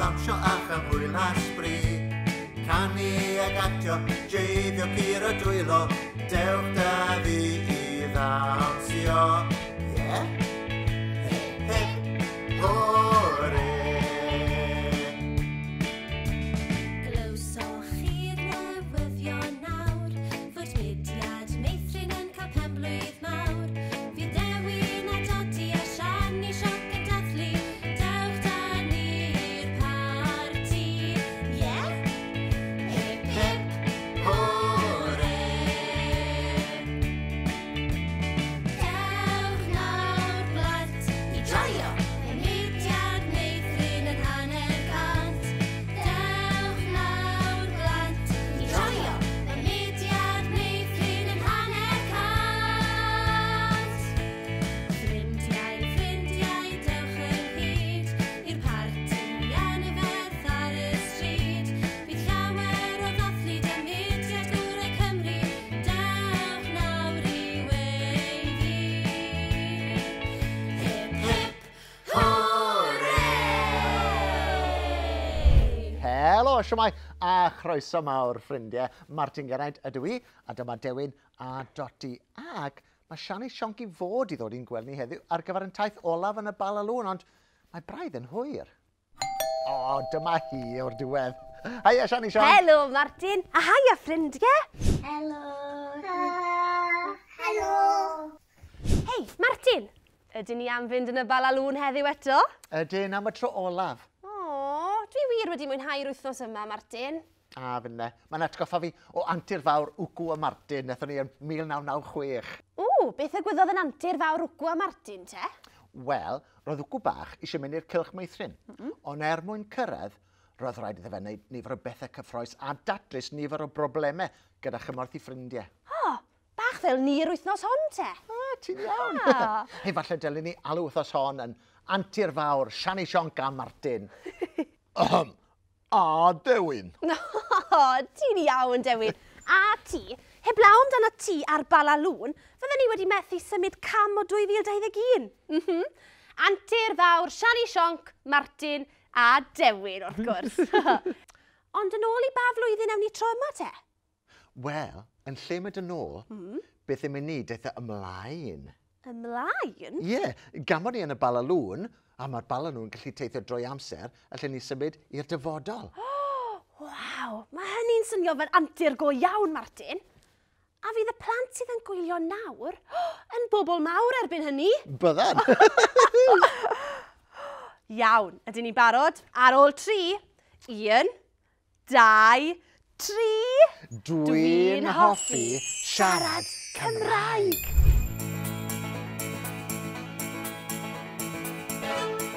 ddawnsio a chael hwyl a sbri. Canu ag actio, jeifio curo dwylo, dewch da fi i ddawnsio. Ie? Hip, hip, hwre! Glywsoch chi'r newyddion nawr fod mudiad meithrin yn cael penblwydd mawr. Fydd Dewin a Dodi a Siani Sionc yn dathlu. Dewch da ni i'r parti. Ie? Hip hip hwre! Dewch nawr blant i joio y mudiad meithrin yn 150. Dewch nawr blant i joio y mudiad meithrin yn 150. Ffrindiau, ffrindiau, dewch ynghyd i'r parti anferth ar y stryd. Bydd llawer o ddathlu da mudiad gorau Cymru. Dewch nawr i weiddi. Hip hip hwre! Helo, siwmai, a chroeso mawr, ffrindiau. Martin Geraint ydw i, a dyma Dewin a Doti. Ac mae Siani Sionc i fod i ddod i'n gweld ni heddiw ar gyfer yn taith olaf yn y Balalŵn, ond mae braidd yn hwyr. O, dyma hi o'r diwedd. Haia, Siani Sionc. Helo, Martin. A haia, ffrindiau. Helo. Helo. Hei, Martin. Ydyn ni am fynd yn y Balalŵn heddiw eto? Ydyn, am y tro olaf. O, dwi wir wedi mwynhau'r wythnos yma, Martin. A finne, mae'n atgoffa fi o antur fawr Wcw a Martin, nethon ni yn 1996. O, beth ddigwyddodd yn antur fawr Wcw a Martin, te? Wel, roedd Wcw bach eisiau mynd i'r cylch meithrin, ond er mwyn cyrraedd, roedd rhaid iddo fe wneud nifer o bethau cyffrous a datrys nifer o broblemau gyda chymorth i ffrindiau. O, bach fel ni'r wythnos hon, te. A, ti'n iawn. Ah. Hei, falle dylen ni alw wythnos hon yn antur fawr Siani Sionc a Martin. Ahem. A Dewin. O, ti'n iawn, Dewin. A ti, heblaw amdano ti a'r Balalŵn, fydden ni wedi methu symud cam o 2021. Antur fawr Siani Sionc, Martin a Dewin, wrth gwrs. Ond yn ôl i ba flwyddyn ewn ni tro yma te? Wel, yn lle mynd yn ôl, beth am i ni deithio ymlaen? Ymlaen? Ie, yeah, gan bod ni yn y Balalŵn, a mae'r Balalŵn gallu teithio drwy amser, allen ni symud i'r dyfodol. Waw, mae hynny'n swnio fel antur go iawn, Martin. A fydd y plant sydd yn gwylio nawr yn bobl mawr erbyn hynny. Byddan! Iawn, ydyn ni'n barod? Ar ôl 3, 1, 2, 3. Dwi'n hoffi siarad Cymraeg.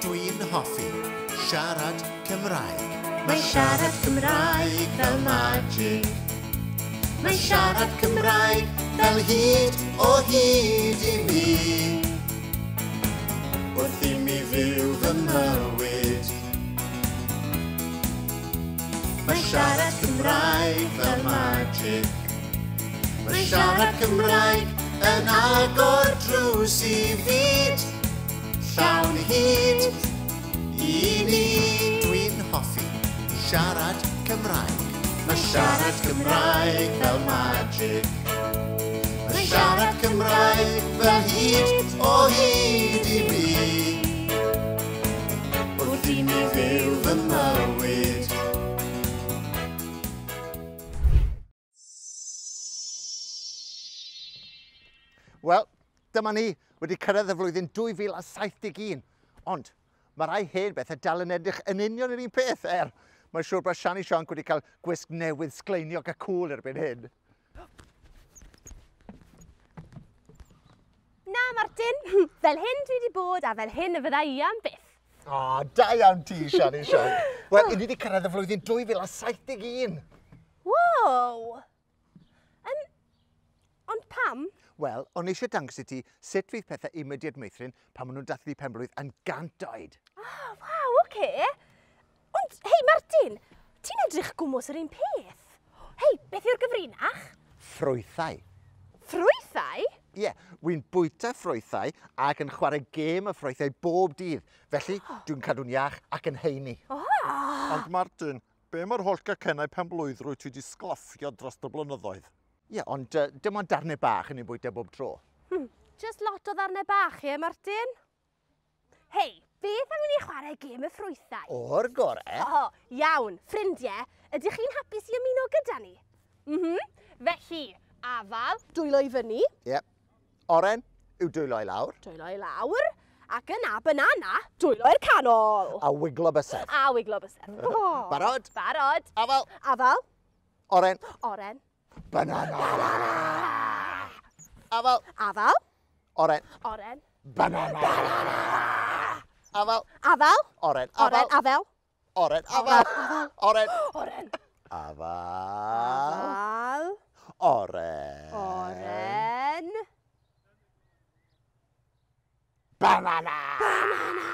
Dwi'n hoffi siarad Cymraeg. Mae siarad Cymraeg fel magic. Mae siarad Cymraeg fel hyd o hyd i mi. Wrth i mi fyw fy mywyd. Mae siarad Cymraeg fel magic. Mae siarad Cymraeg yn agor drws i fyd. Llawn hyd i ni. Dwi'n hoffi siarad Cymraeg. Mae siarad Cymraeg fel magic. Mae siarad Cymraeg fel hyd o hyd i mi. Wrth i mi fyw fy mywyd. Wel, dyma ni wedi cyrraedd y flwyddyn 2071. Ond mae rai hen bethau dal yn edrych yn union yr un peth, mae'n siŵr bod Siani Sionc wedi cael gwisg newydd sgleiniog a cŵl erbyn hyn. Na, Martin, fel hyn dwi wedi bod a fel hyn y fydda i am byth. O, da iawn ti, Siani Sionc. Wel, i ni wedi cyrraedd y flwyddyn 2071. Wow! Ond pam? Wel, o'n i eisiau dangos i ti sut fydd pethau i Mudiad Meithrin pan maen nhw'n dathlu penblwydd yn 100 oed. O, waw, oce. Ond, hei, Martin, ti'n edrych gwmws yr un peth. Hei, beth yw'r gyfrinach? Ffrwythau. Ffrwythau? Ie, wy'n bwyta ffrwythau ac yn chwarae gêm y ffrwythau bob dydd. Felly, dwi'n cadw'n iach ac yn heini. O, Ond Martin, be mae'r holl gacennau penblwydd rwy ti wedi sglaffio dros y blynyddoedd? Ie, yeah, ond dim ond darnau bach yn ei bwyta bob tro. Just lot o ddarnau bach, ie, Martin? Hei, beth am i ni chwarae gêm y ffrwythau? O'r gore. O, iawn, ffrindiau, ydych chi'n hapus i ymuno gyda ni? Felly, afal, dwylo i fyny. Ie. Yep. Oren yw dwylo i lawr. Dwylo i lawr. Ac yna, banana, dwylo i'r canol. A wiglo bysedd. A wiglo bysedd. Oh. Barod? Barod. Afal. Afal. Oren. Oren. Banana. Afal. Afal. Oren. Oren. Banana. Banana. Afal. Afal. Oren. Afal. Oren. Afal. Oren. Afal. Oren. Oren. Afal. Afal. Oren. Oren. Banana! Banana!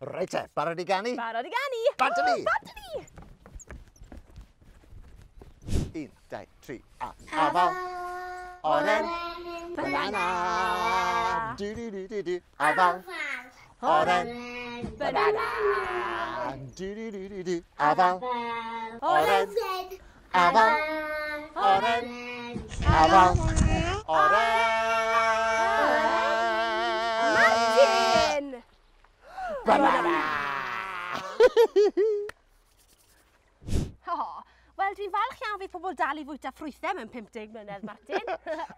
Reit te, barod i ganu? Barod i ganu! Bant â ni! Bant â ni! 1, 2, 3, a. Afal, oren, banana! Du, du, du, du, du. Afal, oren, banana! Du, du, du, du, du. Afal, oren, afal, oren, afal, oren! Martin! Banana! O, wel, dwi'n falch iawn fydd pobl dal i fwyta ffrwythau mewn 50 mlynedd, Martin.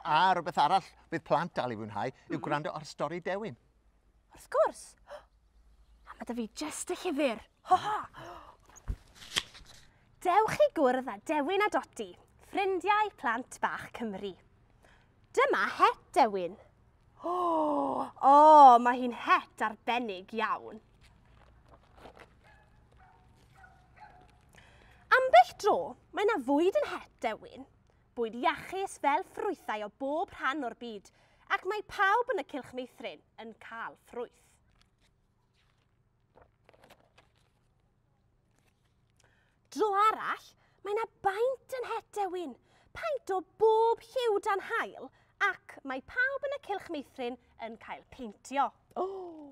A rhywbeth arall fydd plant dal i fwynhau yw gwrando ar stori Dewin. Wrth gwrs. A mae da fi jyst y llyfr. Ho, ho. Dewch i gwrdd â Dewin a Doti, ffrindiau plant bach Cymru. Dyma het Dewin. O, oh, mae hi'n het arbennig iawn. Ambell dro, mae yna fwyd yn het Dewin. Bwyd iachus fel ffrwythau o bob rhan o'r byd, ac mae pawb yn y cylch meithrin yn cael ffrwyth. Dro arall, mae yna baint yn het Dewin, paent o bob lliw dan haul, ac mae pawb yn y cylch meithrin yn cael peintio. Oh.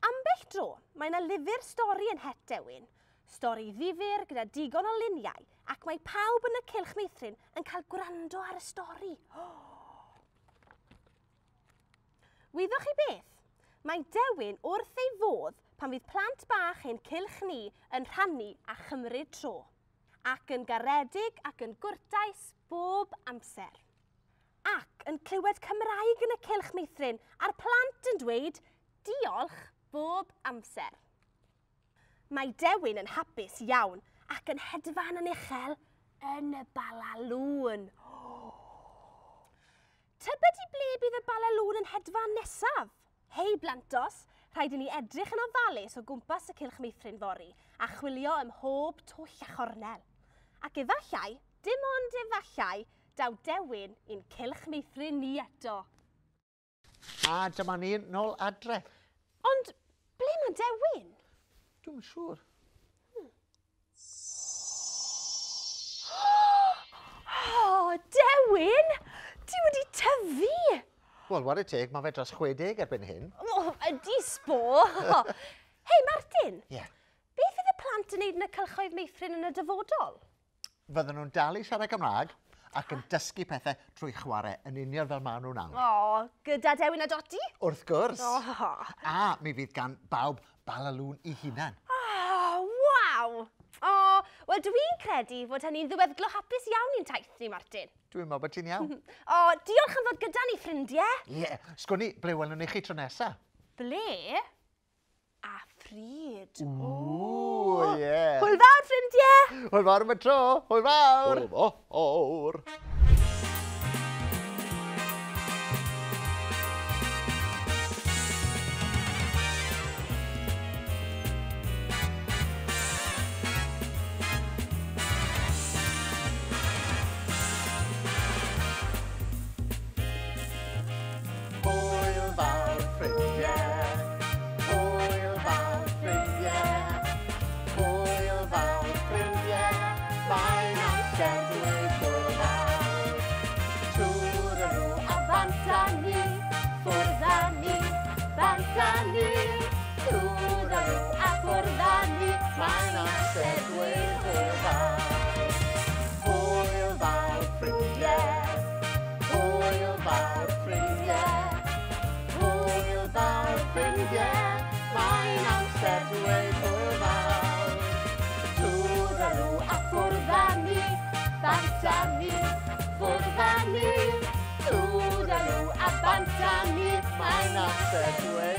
Ambell dro, mae yna lyfr stori yn het Dewin, stori ddifyr gyda digon o luniau, ac mae pawb yn y cylch meithrin yn cael gwrando ar y stori. Oh. Wyddoch chi beth? Mae Dewin wrth ei fodd pan fydd plant bach ein cylch ni yn rhannu a chymryd tro, ac yn garedig ac yn gwrtais bob amser. Ac yn clywed Cymraeg yn y cylch meithrin a'r plant yn dweud diolch bob amser. Mae Dewin yn hapus iawn ac yn hedfan yn uchel yn y balalŵn. Tybed i ble bydd y balalŵn yn hedfan nesaf? Hei blantos, rhaid i ni edrych yn ofalus o gwmpas y cylch meithrin fory a chwilio ym mhob twll a chornel. Ac efallai, dim ond efallai, daw Dewin i'n cylch meithrin ni eto. A dyma ni nôl adre. Ond ble mae Dewin? Dwi'm yn siŵr. O, Dewin! Ti wedi tyfu! Wel, ware teg, mae fe dros 60 erbyn hyn. O, ydi sbo! Hei, Martin! Ie. Yeah. Beth fydd y plant yn neud yn y cylchoedd meithrin yn y dyfodol? Fydden nhw'n dal i siarad Cymraeg ac yn dysgu pethau trwy chwarae yn union fel maen nhw nawr. O, gyda Dewin a Doti? Wrth gwrs. O. A mi fydd gan bawb balalŵn i hunan. O, waw! O, wel dwi'n credu fod hynny'n ddiweddglo hapus iawn i'n taith ni, Martin. Dwi'n meddwl bod ti'n iawn. O, diolch am ddod gyda ni, ffrindiau. Ie, yeah. Sgwn i, ble welwn ni chi tro nesa? Ble a phryd. Ww, ie. Hwyl fawr, ffrindiau! Hwyl fawr am y tro! Hwyl fawr! Hwyl fawr! Hwyl fawr ffrindiau, hwyl fawr ffrindiau, hwyl fawr ffrindiau, mae'n amser dweud hwyl fawr. amser dweud.